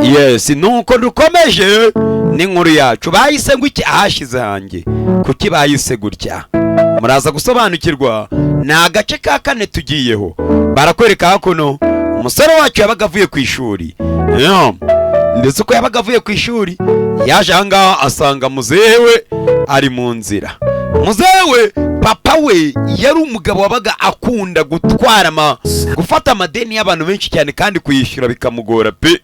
Yes, nuko dukomeje n'inkuru yacu bahise ngo iki? Ahashize hanjye. Kuki bahise gutya? Muraza gusobanukirwa. Ni agace ka kane tugiyeho. Barakwereka hakuno umusore wacu yabaga avuye ku ishuri. Yeah. Ndetse uko yabaga avuye ku ishuri, yaje ahangaha asanga muzehe we ari mu nzira. Muzehe we, papa we, yari umugabo wabaga akunda gutwara ama gufata amadeni y'abantu benshi cyane, kandi kuyishyura bikamugora pe.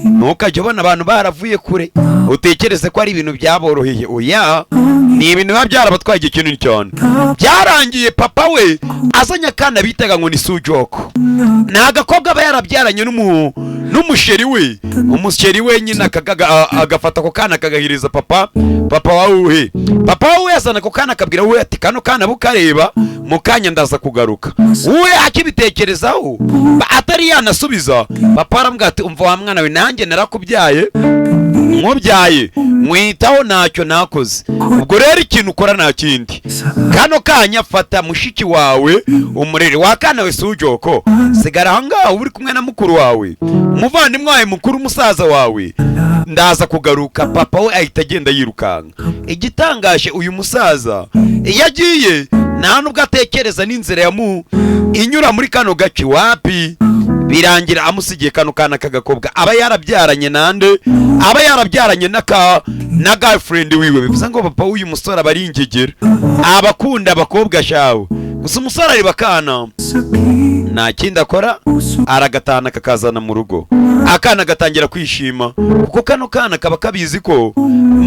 Ntukajya ubona abantu baravuye kure utekereze ko ari ibintu byaboroheye. Oya, ni ibintu biba byarabatwaye igihe kinini cyane. Byarangiye papa we azanye akana bitaga ngo ni Sujoko. Ni agakobwa aba yarabyaranye n'umusheri we. Umusheri we nyine agafata ako kana akagahiriza papa wa Wuhe. Papa wa Wuhe azana ako kana, akabwira Wuhe ati: "Kano kana bukareba, mu kanya ndaza kugaruka." Wuhe akibitekerezaho, atari yanasubiza, papa aramubwira ati: "Umva wa mwana we, nanjye narakubyaye, nkubyaye mwitaho, ntacyo nakoze. Ubwo rero ikintu ukora nta kindi, kano kanya fata mushiki wawe umurere. Wa kana we Sujoko, sigara aho ngaho uri kumwe na mukuru wawe, umuvandimwe wawe mukuru, umusaza wawe, ndaza kugaruka." Papa we ahita agenda yirukanka. Igitangaje, uyu musaza iyo agiye nta nubwo atekereza n'inzira yamu inyura muri kano gace. Wapi, birangira amusigiye kano kana k'agakobwa aba yarabyaranye nande? Aba yarabyaranye n'aka na girlfriend wiwe. Bivuze ngo papa w'uyu musore aba ari ingegera, aba akunda abakobwa shawe. Gusa umusore areba akana, nta kindi akora, aragatahana akakazana mu rugo. Akana gatangira kwishima, kuko kano kana kaba kabizi ko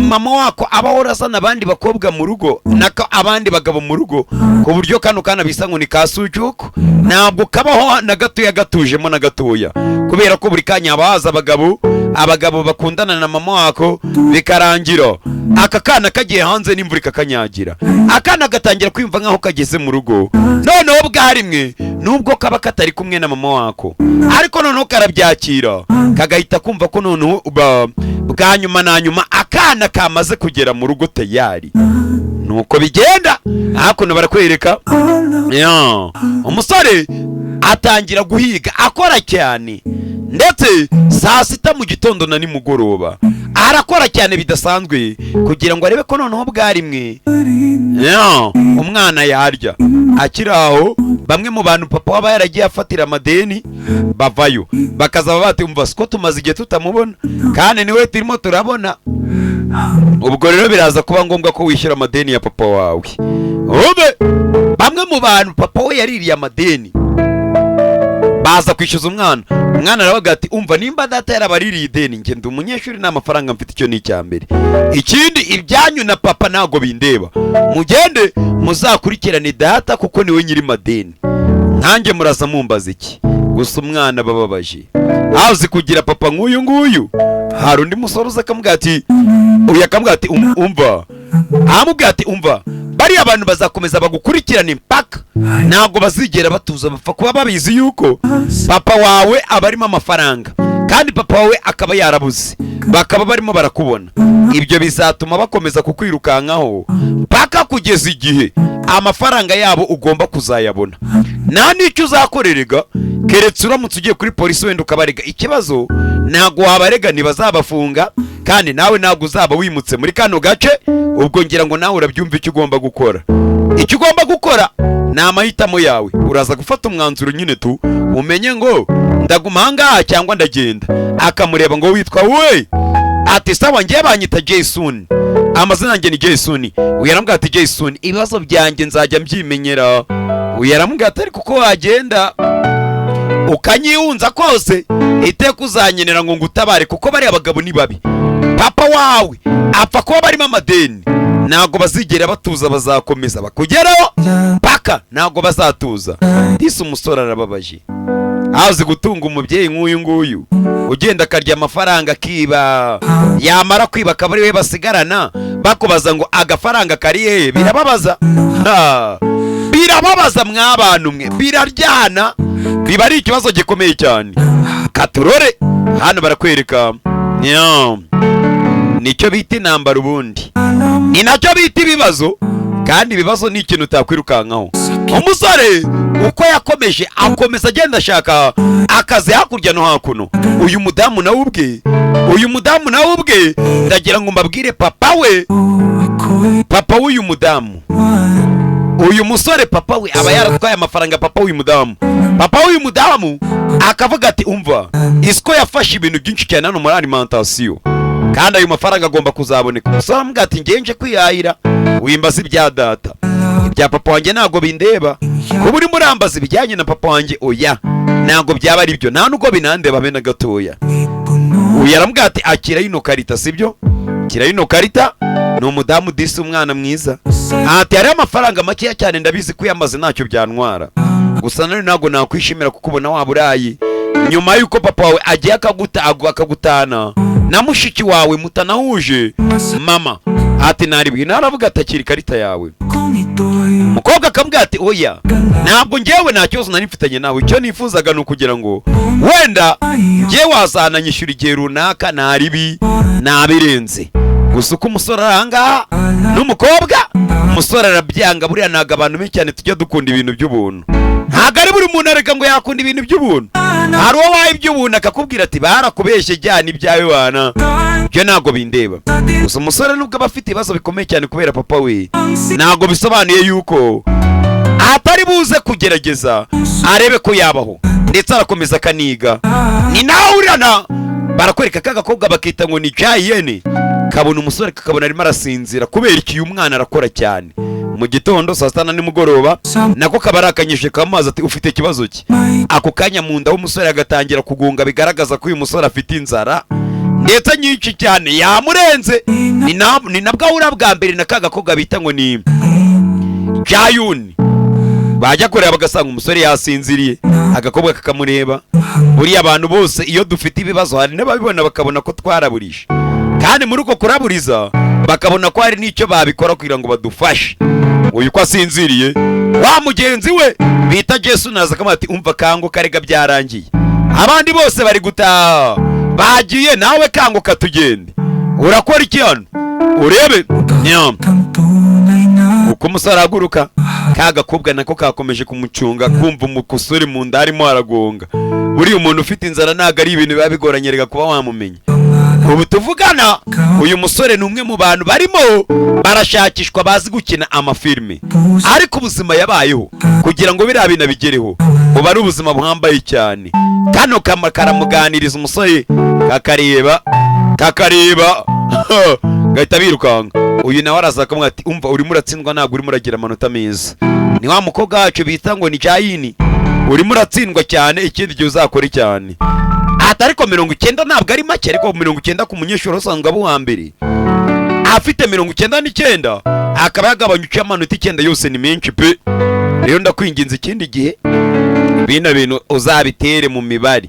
mama wako aba ahora azana abandi bakobwa mu rugo, nako abandi bagabo mu rugo, ku buryo kano kana bisa ngo ni ka Sujuku, ntabwo kabaho na gatoya gatujemo na gatoya, kubera ko buri kanya haba haza abagabo, abagabo bakundana na mama wako. Bikarangira aka kana kagiye hanze n'imvura ikakanyagira. Akana gatangira kwiyumva nk'aho kageze mu rugo noneho bwa rimwe, nubwo kaba katari kumwe na mama wako, ariko noneho karabyakira, kagahita kumva ko noneho bwa nyuma na nyuma akana kamaze kugera mu rugo tayari. Nuko bigenda. Hakuno barakwereka ya, umusore atangira guhiga, akora cyane, ndetse saa sita, mu gitondo na nimugoroba arakora cyane bidasanzwe, kugira ngo arebe ko noneho bwa rimwe ya, umwana yarya. Akiri aho, bamwe mu bantu papa waba yaragiye afatira amadeni bavayo, bakazaba bati: "Umva, siko tumaze igihe tutamubona kandi niwe turimo turabona. Ubwo rero biraza kuba ngombwa ko wishyura amadeni ya papa wawe." Ube bamwe mu bantu papa we yaririye amadeni baza kwishyuza umwana. Umwana aravuga ati: "Umva, nimba data yarabaririye ideni, njye ndi umunyeshuri, nta mafaranga mfite. Icyo ni icya mbere. Ikindi, ibyanyu na papa ntabwo bindeba. Mugende muzakurikirane data, kuko niwe nyiri madeni. Nkanjye muraza mumbaza iki?" Gusa umwana bababaje azi kugira papa nk'uyu nguyu. Hari undi musore uza akamubwira ati, uyu akamubwira ati: "Umva," aramubwira ati: "Umva, bariya bantu bazakomeza bagukurikirane mpaka, ntabwo bazigera batuza. Bapfa kuba babizi yuko papa wawe aba arimo amafaranga, kandi papa wawe akaba yarabuze, bakaba barimo barakubona. Ibyo bizatuma bakomeza kukwirukankaho mpaka kugeza igihe amafaranga yabo ugomba kuzayabona. Nta n'icyo uzakorerega, keretse uramutse ugiye kuri polisi wenda ukabarega. Ikibazo, ntabwo wabarega, ntibazabafunga, kandi nawe ntabwo uzaba wimutse muri kano gace. Ubwo ngira ngo nawe urabyumva icyo ugomba gukora. Icyo ugomba gukora ni amahitamo yawe. Uraza gufata umwanzuro nyine tu, umenye ngo ndaguma ahangaha cyangwa ndagenda." Akamureba ngo: "Witwa we?" Ati: "Sawa, ngiye banyita Jason, amazina yanjye ni Jason." Uyu aramubwira ati: "Jason, ibibazo byanjye nzajya mbyimenyera." Uyu aramubwira ati: "Ariko uko wagenda ukanyihunza kose, iteka uzanyenera ngo ngutabare, kuko bariya bagabo ni babi. Papa wawe apfa kuba barimo amadeni, ntabwo bazigera batuza, bazakomeza bakugeraho paka, ntabwo bazatuza." Disi umusore arababaje, azi gutunga umubyeyi nk'uyu nguyu ugenda akarya amafaranga, akiba, yamara kwiba akaba ari we basigarana bakubaza ngo agafaranga kari hehe. Birababaza. Ha! Birababaza mwabantu mwe, biraryana, biba ari ikibazo gikomeye cyane. Katurore hano barakwereka nya, nicyo bita intambara, ubundi ni nacyo bita ibibazo, kandi ibibazo ni ikintu utakwirukankaho. Umusore uko yakomeje akomeza agenda ashaka akazi hakurya no hakuno, uyu mudamu nawe ubwe Uyu mudamu nawe ubwe, ndagira ngo mbabwire, papa we, Ako'y papa w'uyu mudamu, uyu musore, papa we aba yaratwaye amafaranga. Papa w'uyu mudamu, papa w'uyu mudamu akavuga ati: "Umva, isiko yafashe ibintu byinshi cyane hano muri alimentation, kandi ayo mafaranga agomba kuzaboneka." Umusore aramubwira ati: "Ngenje kwihahira, wimbaza ibya data, ibya papa wanjye ntabwo bindeba. Kuba urimo urambaza ibijyanye na papa wanjye, oya, ntabwo byaba ari byo, nta nubwo binandeba be na gatoya." Puno. Uyu aramubwira ati: "Akira ino karita, sibyo? Akira ino karita." Ni umudamu disi, umwana mwiza. Ati: "Hariho amafaranga makeya cyane, ndabizi ko uyamaze ntacyo byantwara, gusa nanone ntabwo nakwishimira kukubona waba urayi nyuma y'uko papa wawe agiye akaguta, akagutana na mushiki wawe mutanahuje mama." Ati: "Naribwi." Naravuga ati: "Akira ikarita yawe." Kung ito'y Umukobwa akamubwira ati: "Oya, ntabwo ngewe nta kibazo nari mfitanye nawe. Icyo nifuzaga ni ukugira ngo wenda ngewe wazananyishyura igihe runaka, ntaribi nabirenze." Gusa uko umusore ari ahangaha n'umukobwa, umusore arabyanga. Buriya ntabwo abantu benshi cyane tujya dukunda ibintu by'ubuntu. Ntabwo ari buri muntu areka ngo yakunda ibintu by'ubuntu. Hari uwo waha iby'ubuntu akakubwira ati: "Barakubeshye, jyana ibyawe wana, ibyo ntabwo bindeba." Gusa umusore nubwo aba afite ibibazo bikomeye cyane kubera papa we, ntabwo bisobanuye yuko atari buze kugerageza arebe ko yabaho, ndetse arakomeza akaniga. Ni nawe urana barakwereka ka gakobwa bakita ngo ni Jayene, kabona umusore, kakabona arimo arasinzira. Kubera iki? Uyu mwana arakora cyane mu gitondo, saa sita na nimugoroba, nako kaba arakanyije kamazi. Ati: "Ufite ikibazo ki?" Ako kanya mu nda w'umusore agatangira kugunga, bigaragaza ko uyu musore afite inzara ndetse nyinshi cyane, yamurenze. Ni nabwo ahura bwa mbere na ka gakobwa bita ngo ni Jayuni. Bajya kureba bagasanga umusore yasinziriye, agakobwa kakamureba. Buriya abantu bose iyo dufite ibibazo, hari n'ababibona bakabona ko twaraburije, kandi muri uko kuraburiza bakabona ko hari n'icyo babikora kugira ngo badufashe. Uyu ko asinziriye, wa mugenzi we bita Jesu naza akamubwira ati: "Umva, kanguka rega, byarangiye, abandi bose bari gutaha bagiye, nawe kanguka tugende. Urakora iki hano?" Urebe nyam. Ang tunay na Uko umusore ahaguruka, ka gakobwa nako kakomeje kumucunga, kumva umusore mu nda arimo aragonga. Buriya umuntu ufite inzara ntabwo ari ibintu biba bigoranye rega kuba wamumenya. Ubu tuvugana, uyu musore ni umwe mu bantu barimo barashakishwa bazi gukina amafilime, puso. ariko ubuzima yabayeho kugira ngo biriya bintu abigereho buba ari ubuzima buhambaye cyane. Kano kama karamuganiriza, umusore kakareba, kakareba, gahita birukanka. Uyu nawe araza akamubwira ati: "Umva, urimo uratsindwa, ntabwo urimo uragira amanota meza." Ni wa mukobwa wacu bita ngo ni Jayini. "Urimo uratsindwa cyane, ikindi gihe uzakore cyane." Ati: "Ariko 90 ntabwo ari make." Ariko 90 ku munyeshuri usanzwe aba uwa mbere afite 99, akaba yagabanyukiye amanota 9 yose, ni menshi pe. "Rero ndakwinginze, ikindi gihe bino bintu uzabitere mu mibare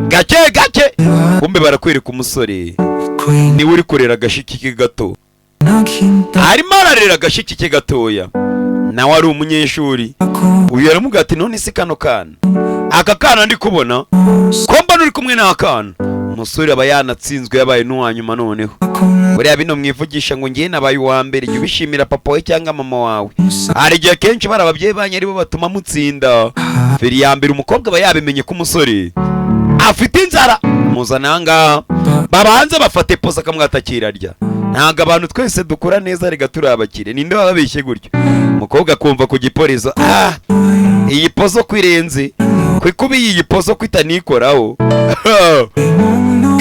gake gake." Kumbe barakwereka umusore Ako'y niwe uri kurera agashiki ke gato. naghintay. Arimo ararera agashiki ke gatoya, nawe ari umunyeshuri. Ako Uyu aramubwira ati: "None se kano kana, aka kana ndi kubona, ko mbona uri kumwe n'akana?" Umusore aba yanatsinzwe, yabaye n'uwa nyuma noneho. akong Buriya bino mwivugisha ngo ngiye nabaye uwa mbere, jya ubishimira papa wawe cyangwa mama wawe. Hari igihe akenshi bari ababyeyi banyu aribo batuma mutsinda. Feri ya mbere, umukobwa aba yabimenye ko umusore afite inzara, muzana aha ngaha babanze bafate pose, akamwatakira arya. Ntabwo abantu twese dukura neza rega turi abakire. Ninde wababeshye gutyo? Umukobwa akumva ku giporezo: "Ah, iyi pozo ko irenze, kuba iyi pozo ko itanikoraho,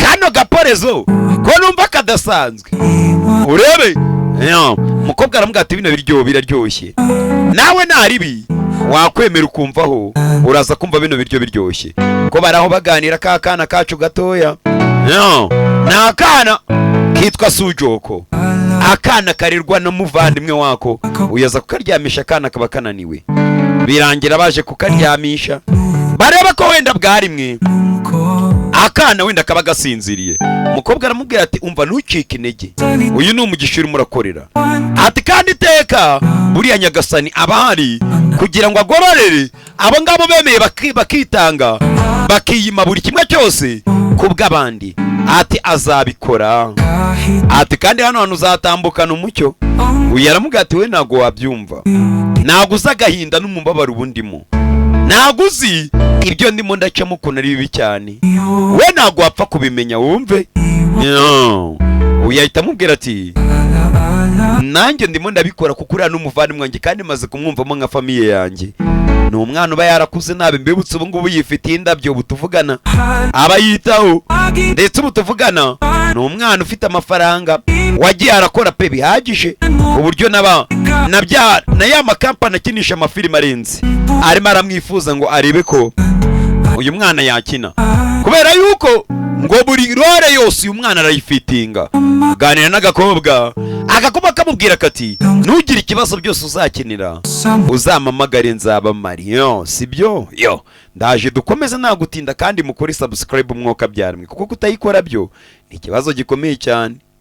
kano gaporezo ko numva kadasanzwe." Urebe. Ya, umukobwa aramubwira ati: "Bino biryo biraryoshye, nawe naribi wakwemera ukumvaho, uraza kumva bino biryo biryoshye." Ko bari aho baganira, ka kana kacu gatoya. Ya, ni akana kitwa Sujoko, akana karirwa n'umuvandimwe wako. Uyaza kukaryamisha, akana kaba kananiwe, birangira baje kukaryamisha, bareba ko wenda bwarimwe akana wenda kaba gasinziriye. Umukobwa aramubwira ati: "Umva, ntucike intege, uyu ni umugisha urimo urakorera." Ati: "Kandi iteka buriya Nyagasani aba ahari kugira ngo agororere abo ngabo bemeye bakitanga, bakiyima buri kimwe cyose ku bw'abandi." Ati: "Azabikora." Kahit Ati: "Kandi hano hantu uzatambukana umucyo." ang Uyu aramubwira ati: "We ntabwo wabyumva, ntabwo uzi agahinda n'umubabaro uba ndimo, ntabwo uzi ibyo ndimo ndacamo ukuntu ari bibi cyane, iyo we ntabwo wapfa kubimenya wumve." Yo. Uyu ahita amubwira ati: Alaala. "Nanjye ndimo ndabikora kuko uriya ni umuvandimwe wanjye, kandi maze kumwumvamo nka famille yanjye." Ni umwana uba yarakuze nabi. Mbibutse, ubu ngubu yifitiye indabyo, ubu tuvugana aba yitaho, ndetse ubu tuvugana ni umwana ufite amafaranga, wagiye arakora pe bihagije, uburyo naba na bya na ya makampani akinisha amafilime arenze arimo aramwifuza ngo arebe ko uyu mwana yakina, kubera yuko ngo buri role yose uyu mwana arayifitinga. Aganira n'agakobwa, agakobwa kamubwira kati: "Ntugire ikibazo, byose uzakenera uzampamagare, nzaba mariyo." Sibyo? Yo ndaje dukomeze nta gutinda, kandi mukore subscribe, umwuka byarimwe, kuko kutayikora byo ni ikibazo gikomeye cyane.